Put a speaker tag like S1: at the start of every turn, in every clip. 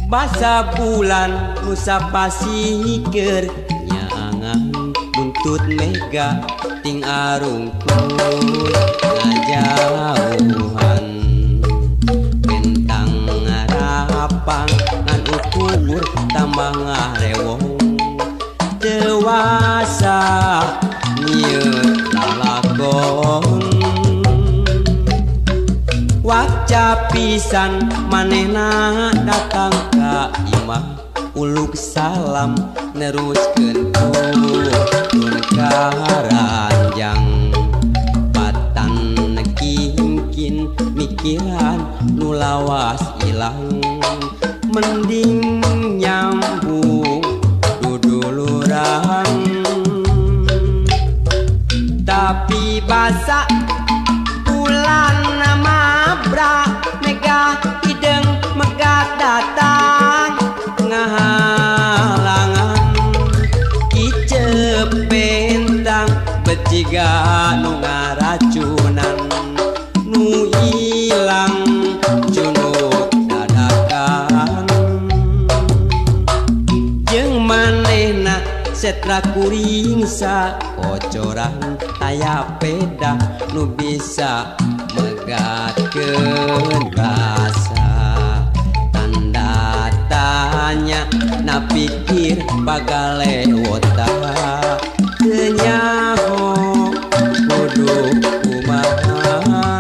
S1: Basa bulan nusa pasikeur nyaangan buntut mega ting arungkul ngajauhan bentang ngarapang ngan ukur tambah ngarewong dewasa nyieun lalakon waca pisan manehna datang ka imah uluk salam neruskeun turun ka ranjang patan kingkin mikiran nu lawas ilang mending nyambung duduluran tapi basa bulan mabra mega hideng megat datang ngahalangan kicep bentang beciga nu ngaracunan nu ilang cunuk dadakan jeung manehna setra kuring sakocoran aya peda nu bisa megatkeun rasa tanda tanya na pikir pagalewota teu nyaho kudu kumaha.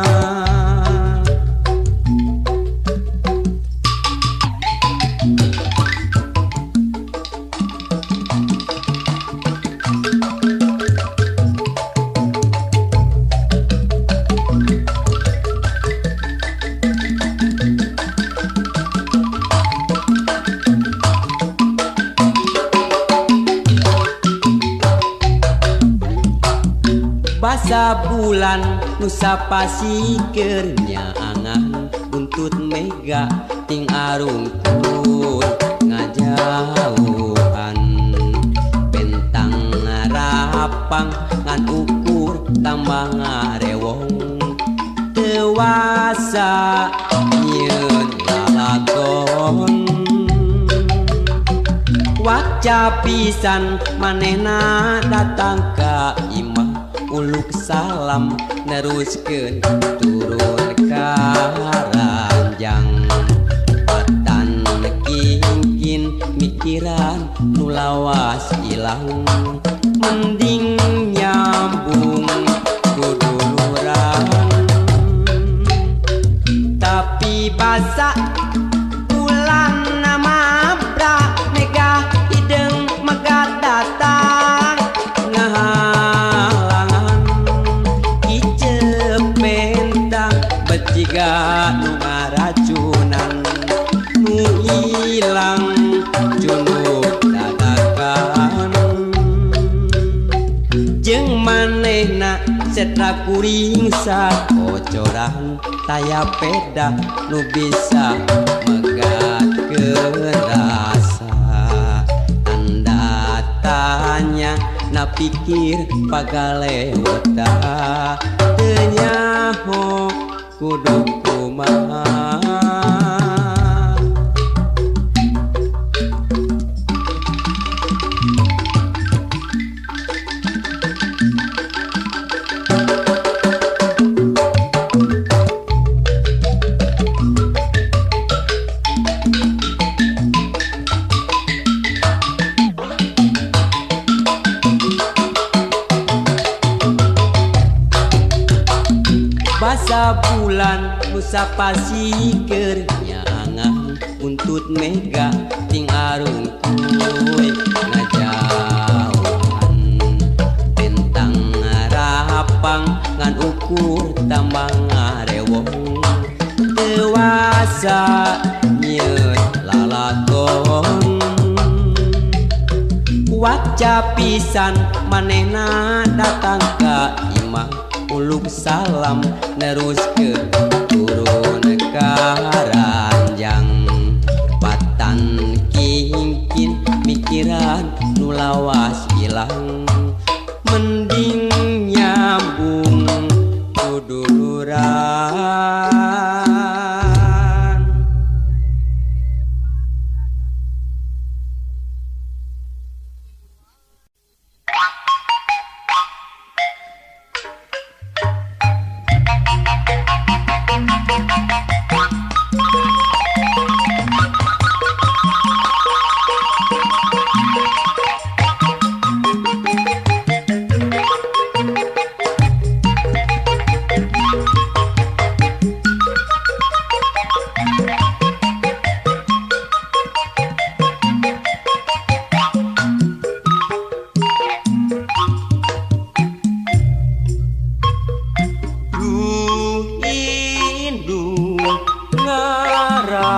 S1: Basa bulan nusa pasikeur nyaangan buntut mega ting arungkul ngajauhan bentang ngarapang ngan ukur tambah ngarewong dewasa nyieun lalakon waca pisan manehna datang ka imah uluk salam neruskeun turun ka ranjang patan kingkin mikiran nu lawas ilang mending nyambung kuduluran tapi basa bulan mabra mega hideng megat datang ngahalangan kicep bentang beciga nu ngaracunan nu ilang cunuk dadakan jeung manehna setra kuring sakocoran taya peda nu bisa megatkeun rasa tanda tanya na pikir pagalewota teu nyaho kudu kumaha. Basa bulan nusa pasikeur nyaangan buntut mega ting arungkuy ngajauhan bentang ngarapang ngan ukur tambah ngarewong dewasa nyieun lalakon waca pisan manehna datang ka imah uluk salam neruskeun turun ka ranjang patan kingkin mikiran nu lawas ilang mending nyambung kuduluran.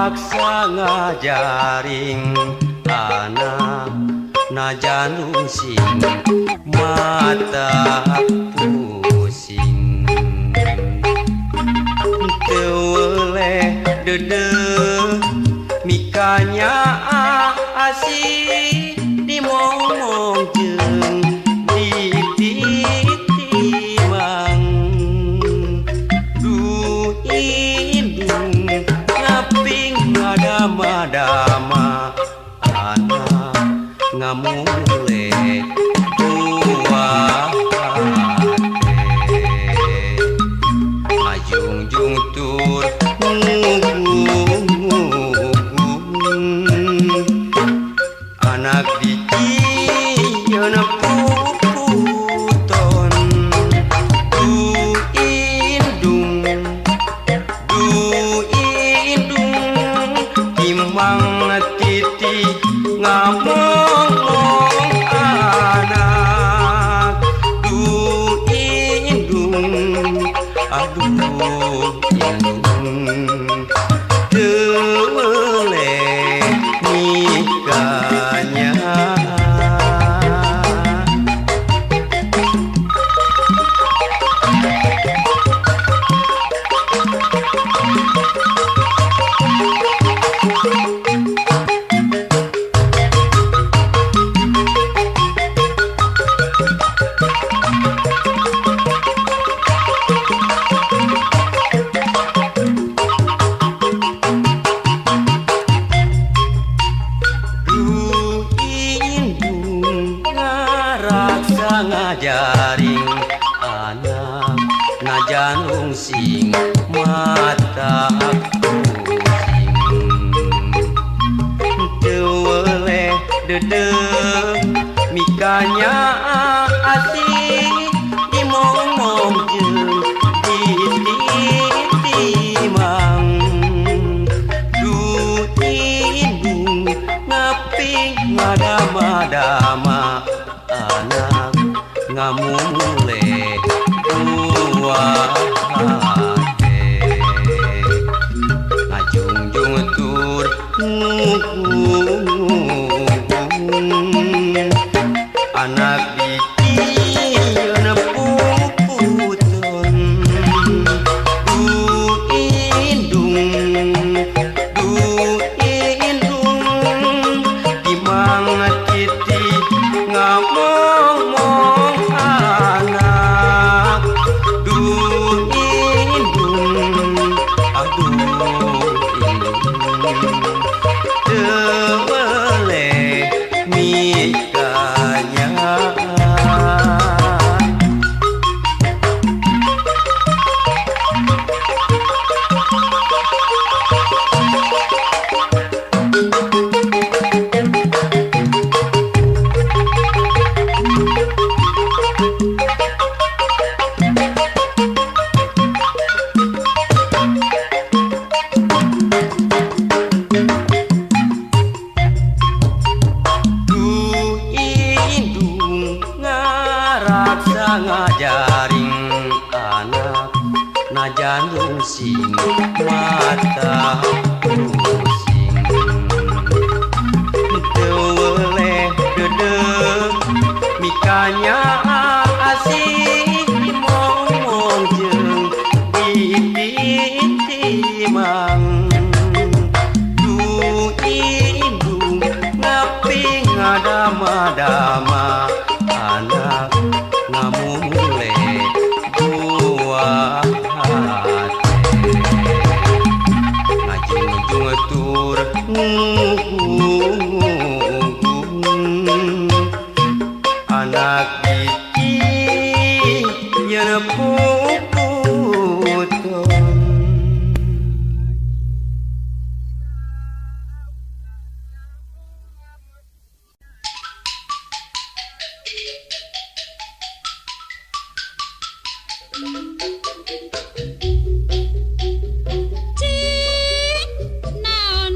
S1: Ngaraksa ngajaring anak najan rungsing mata pusing. Teu weleh deudeuh mikanya asih dimomong jeung dititimang. Duh indung ngaping ngadama-dama anak ngamule buah hate. Ngajungjung tur ngugung anak dijieun puputon. Duh indung, duh indung timang titi ngamong anak. Duh indung, aduh indung teu weleh nikahnya. Duh indung ngaraksa ngajaring anak najan rungsing mata pusing. Teu weleh deudeuh mikanya asih dimomong jeung dititimang. Duh indung ngaping ngadama-dama anak ngamumule buah hate. Ngajungjung tur ngugung anak dijieun puputon. Duh indung, duh indung timang titi ngamong anak. Duh indung, aduh indung teu weleh mikanya. Duh indung ngaraksa ngajaring anak najan rungsing mata pusing. Teu weleh deudeuh mikanya asih dimomong jeung dititimang. Duh indung ngaping ngadama-dama anak ngamumule buah hate. Ngajungjung tur ngugung anak dijieun puputon.
S2: Cik naon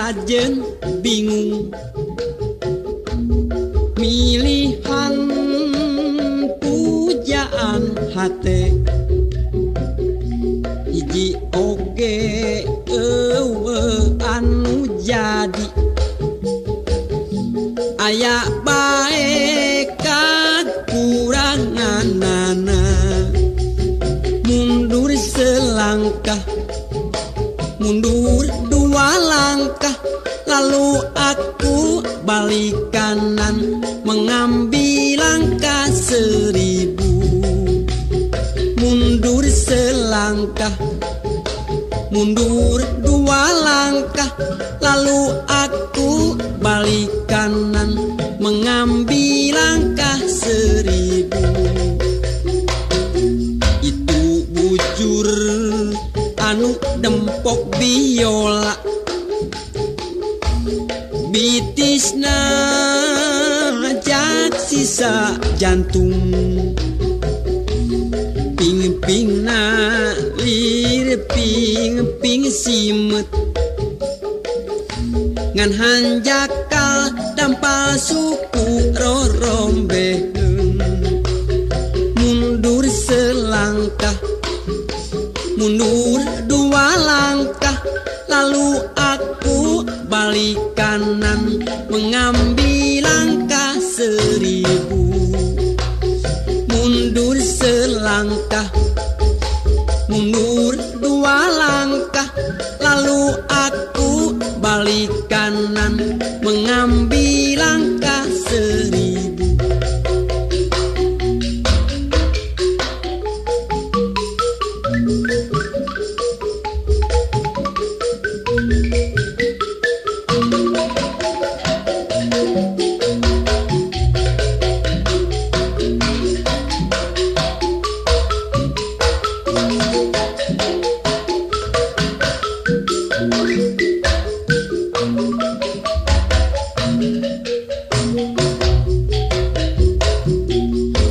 S1: Kajen bingung milihan pujaan hate hiji oge eueuh anu jadi aya bae kakuranganana mundur selangkah mundur dua langkah lalu aku balik kanan mengambil langkah 1000 mundur selangkah mundur dua langkah lalu aku balik kanan mengambil langkah 1000 itu bujur anu dempok biola bitisna jak sisa jantung ping-pingna lir ping-ping simet ngan hanjakal dampal suku rorombeheun mundur selangkah mundur dua langkah lalu aku balik kanan mengambil langkah 1000 mundur selangkah mundur dua langkah lalu aku balik kanan mengambil langkah 1000.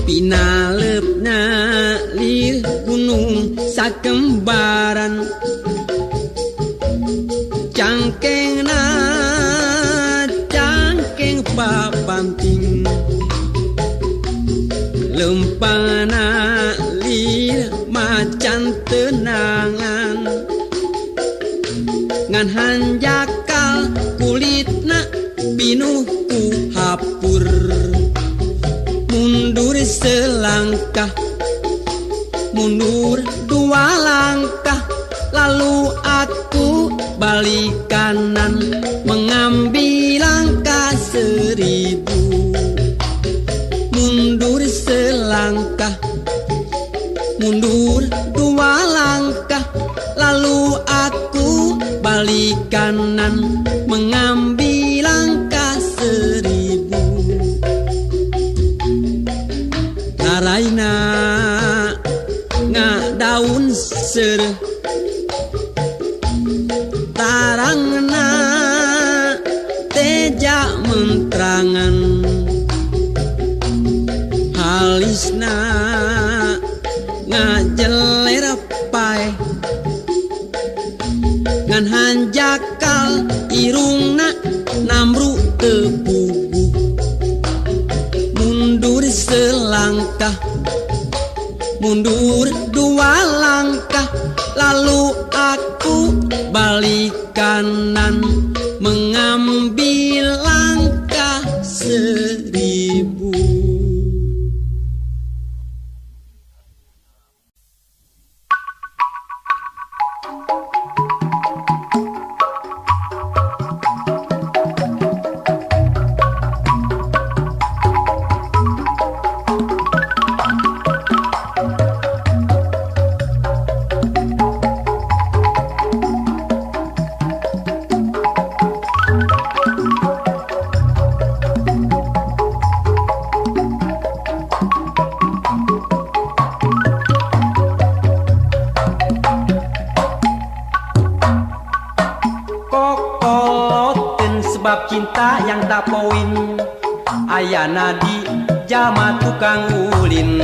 S1: Pinalepna lir gunung sakembaran cangkengna cangkeng papanting lempangna lir macan tenangan ngan hanjakal kulitna pinuh ku hapur mundur selangkah mundur dua langkah lalu aku balik kanan mengambil langkah 1000 mundur selangkah mundur dua langkah lalu aku balik kanan mengambil langkah 1000 Taraina ngadaun seureuh tarangna teja mentrangan halisna ngajeler paeh ngan hanjakal irungna namru teu puguh mundur selangkah mundur dua langkah lalu aku balik kanan mengambil langkah 1000. Sebab cinta yang tak poin ayana di jama tukang ulin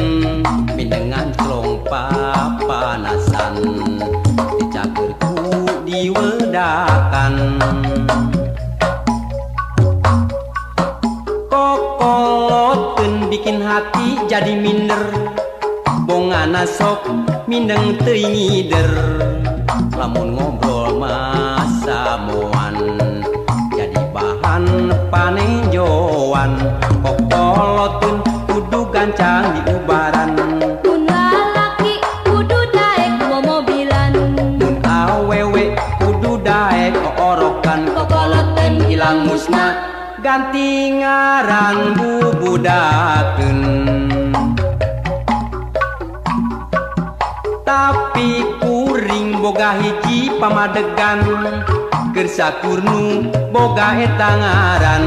S1: minengan klong papanasan dicaker ku diwedakan. bikin hati jadi minder. Bongana sok mindeng teuing ngider. Lamun ngobrol masamuan jadi bahan panenjoan. Kokoloteun kudu gancang diubaran.
S2: Mun lalaki kudu daek momobilan.
S1: Mun awewe kudu daek oorokan. Kokoloteun ilang musna ganti ngaran bubudakeun. Tapi kuring boga hiji pamadegan, keur sakurnu boga eta ngaran.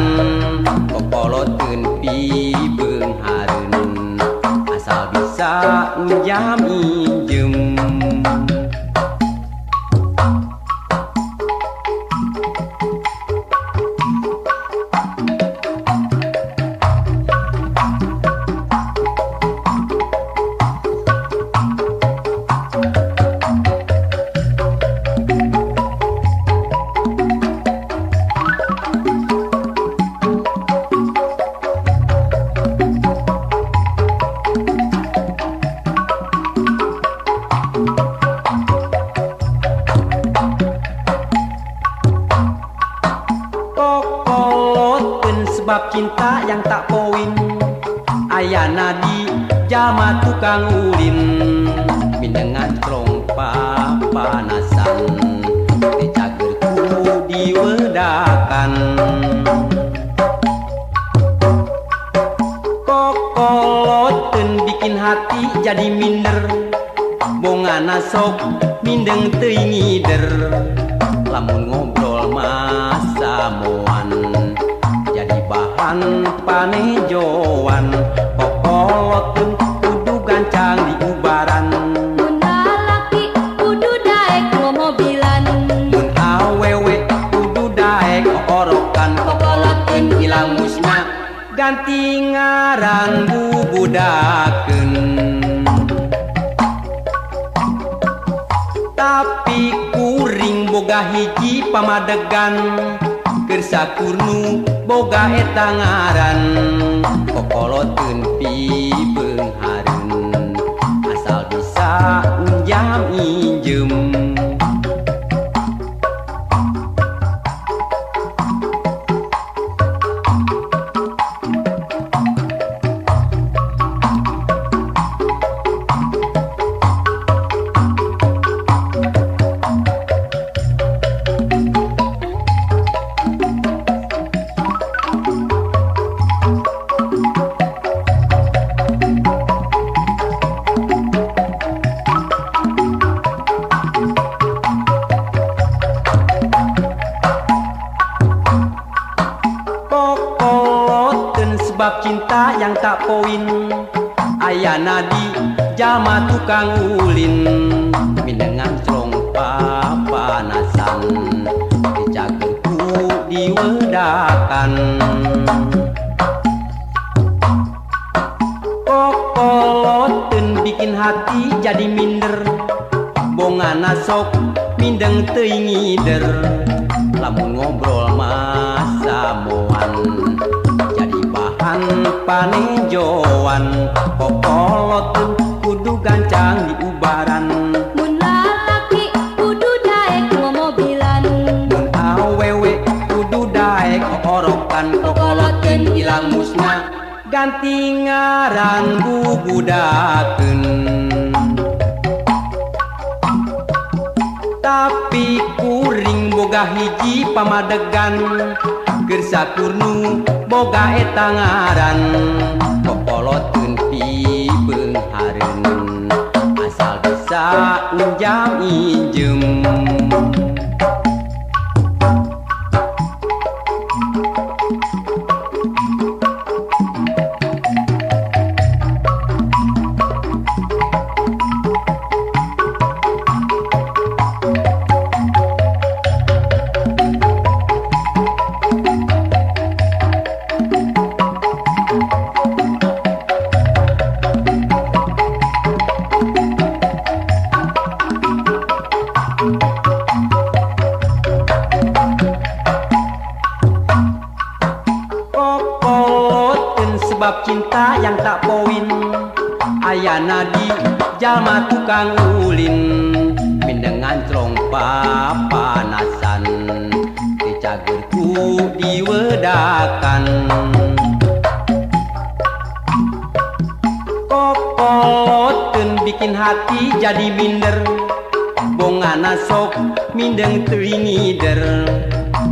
S1: Kokoloteun pibeunghareun asal bisa njam injem. Kokoloteun sebab cinta yang tak poin, ayana di jalma tukang ulin. Mindengan clong papanasan teh cager kudu diwedakan. Kokoloteun bikin hati jadi minder. Bongana sok mindeng teuing ngider. Lamun ngobrol masamuan jadi bahan panejoan. Kokoloteun kudu gancang diubaran.
S2: Mun lalaki kudu daek momobilan.
S1: Mun awewe kudu daek oorokan. Kokoloteun ilang musna ganti ngaran bubudakeun. Tapi kuring boga hiji pamadegan, keur sakurnu boga eta ngaran. Kokoloteun pibeunghareun asal bisa njam injem. Kokoloteun sebab cinta yang tak poin, ayana di jalma tukang ulin. Mindengan clong papanasan teh cager kudu diwedakan. Kokoloteun bikin hati jadi minder. Bongana sok mindeng teuing ngider. Lamun ngobrol masamuan jadi bahan panenjoan. Kokoloteun kudu gancang diubaran.
S2: Mun lalaki kudu daek momobilan.
S1: Mun awewe kudu daek oorokan. Kokoloteun ilang musna ganti ngaran bubudakeun. Tapi kuring boga hiji pamadegan, keur sakurnu boga eta ngaran. Kokoloteun pibeunghareun asal bisa njam injem. Sebab cinta yang tak poin ayana di jalma tukang ulin mindeng nganclong papanasan teu cager ku diwedakan. Kokoloteun bikin hati jadi minder, bongana sok mindeng teuing ngider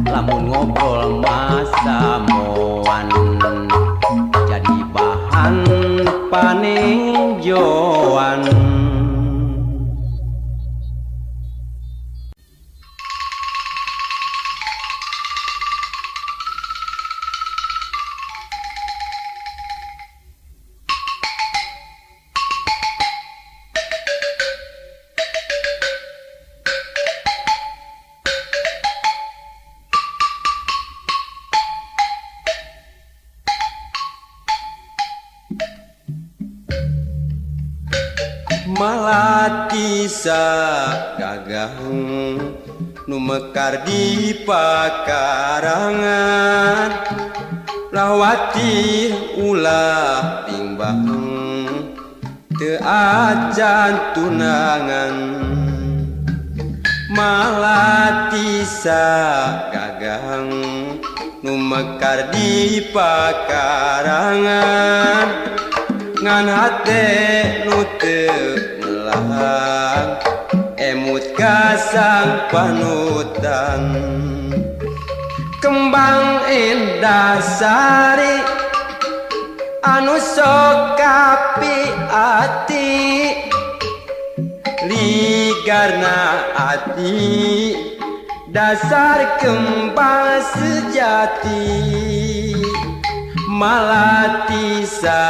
S1: lamun ngobrol masamoan jadi bahan panenjoan.
S3: Malatisa gagang nu mekar di pakarangan, lawati ulah bimbang teu acan tunangan. Malatisa gagang nu mekar di pakarangan, ngan hate nu teu melang emut ka sang panutan. Kembang indah sari anu sok kapi ati, ligarna ati dasar kembang sejati. Malatisa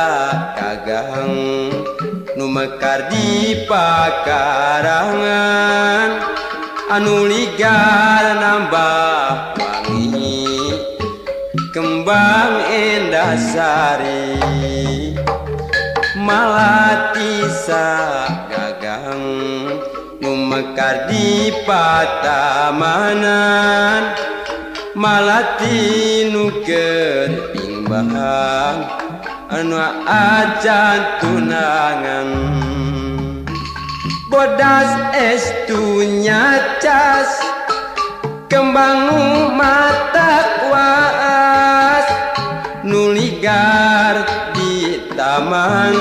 S3: gagang nu mekar di pakarangan, anu ligar nambah wangi kembang endah sari. Malatisa gagang nu mekar di patamanan, malati nu keur bimbang anu acan tunangan. Bodas estu nyacas kembang nu mata waas, nu ligar di taman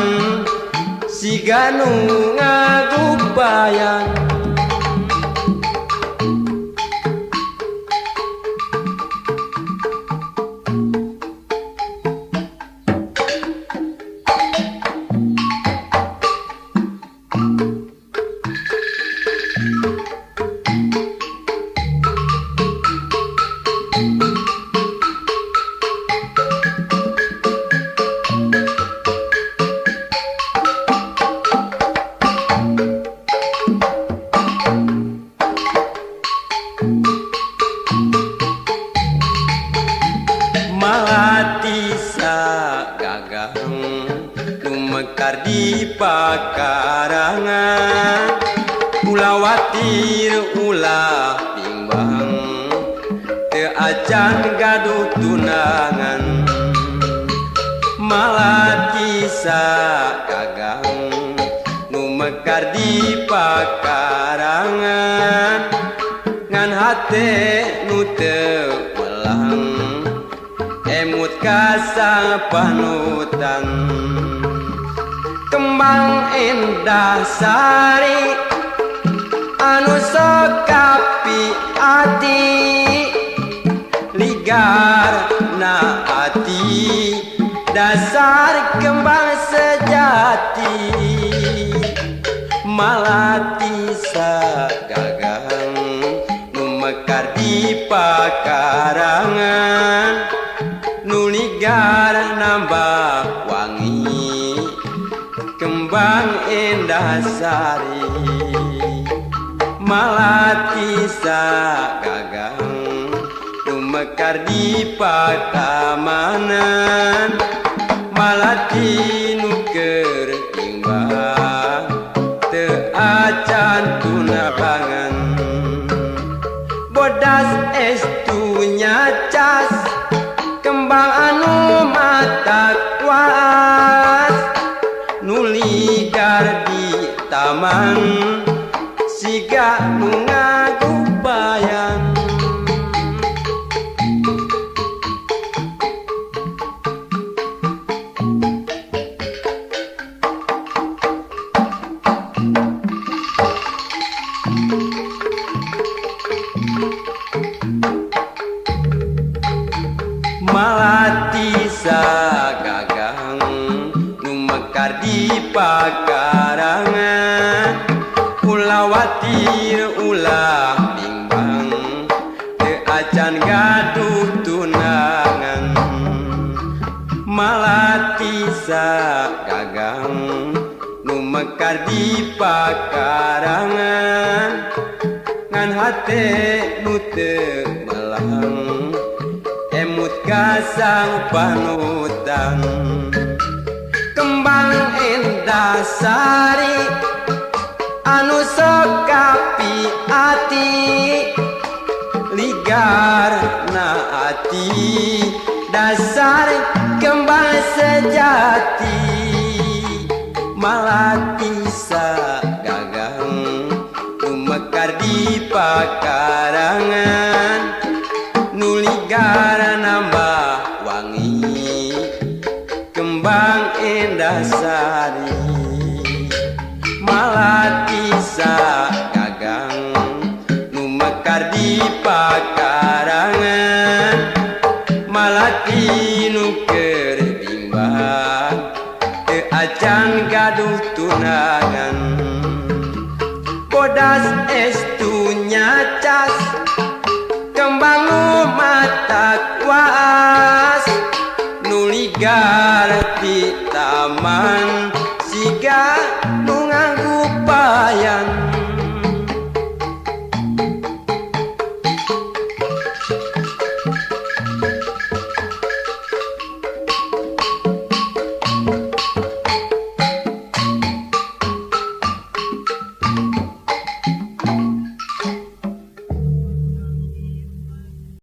S3: siga nu ngagubayan. Malatisa gagang nu mekar di pakarangan, ulah watir ulah bimbang teu acan gaduh tunangan. Malatisa gagang nu mekar di pakarangan, ngan hate nu teu melang emut ka sang panutan. Kembang endah sari anu sok kapi ati, ligar na ati dasar kembang sejati. Malatisa gagang nu mekar di pakarangan, nu ligar nambah wangi kembang endah sari. Malatisa gagang nu mekar di patamanan, malati nu keur bimbang teu acan tunangan. Bodas estu nyacas kembang anu mata waas nuligar di taman siga nu ngagubayan. Malati sagagang nu mekar di pakarangan, ulah watir ulah bimbang teu acan gaduh tunangan. Malati sagagang nu mekar di pakarangan, ngan hate nu teu melang emut kasang panutan. Kembang endah sari anu sok kapi ati, ligar na ati dasar kembang sejati. Malati sagagang nu mekar di pakarangan, nuligar nambah wangi kembang endah sari. Malati sagagang nu mekar di pakarangan, malati nu keur bimbang teu acan gaduh tunangan. Bodas estu nyacas kembang nu matak waas, nuligar di taman